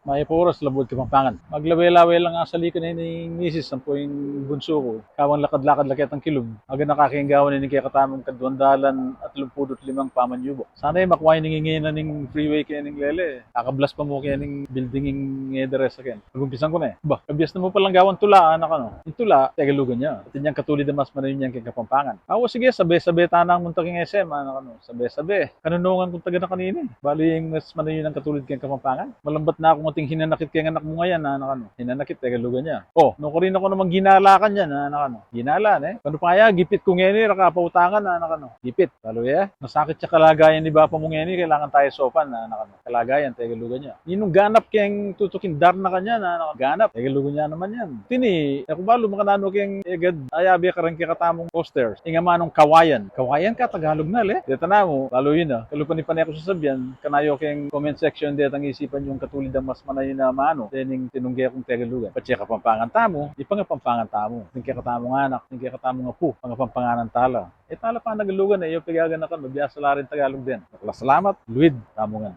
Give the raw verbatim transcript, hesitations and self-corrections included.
Mayap a oras, Labuad Kapampangan. Maglawe-lawe lang asali ku ne ning misis ampo ing bunsu ku. Kawang lakad-lakad la ketang kilub, aganaka keng gawan ining kekatamung kaduang dalan atlumpulu't limang pamanyubuk. Sana e makua ining ingena ning freeway kening lele. Kakablas pa mu kening building ing e derecha ken. Nagumpisan ku ne. Ba, kabiasnan mu palang gawan tula, anak, ano. Ing tula, Tegalugan ya. Atin yang katulid a mas manayun yang keng Kapampangan. Awa, sige, sabe-sabe ta nang munta keng S M, anak, ano. Sabe-sabe. Kanunungan kung taga na kanini. Balu ing mas manayun a katulid keng Kapampangan. Malambat na kung ating hinanakit keng anak mung ayan, anak, ano. Hinanakit, Tegalugan ya. O, nukarin na ku namang ginala kanyan, anak, ano. Ginala, ne? Kanu pa ya, gipit ku ngeni, raka pa utangan, anak, ano. Gipit. Balu ya, masakit ya kalagayan ni bapa mu ngeni, kailangan taya saupan, anak, ano. Kalagayan, Tegalugan ya. Ninung ganap keng tutuking darna kanyan, anak, ano. Ganap, Tegalugan ya naman yan. Tini, e ku balu makananu keng egad, ayabe karing kekatamung posters. Ing amanung kawayan. Kawayan ka, Tagalog na, le? Deta namu, balu yu na. Kalupa ni pane ku sasabian, kanayu keng comment section detang isipan yung katulid a mas manayun a amanu dening tinungge kung Tegalugan. Patse Kapampangan tamu, ipangapampangan tamu. Ning kekatamung anak, ning kekatamung apu, pangapampanganan tala. E tala panagalugan, e yu pigaganakan, mabiasa la ring Tagalog den. Dakal a salamat, luid tamu ngan.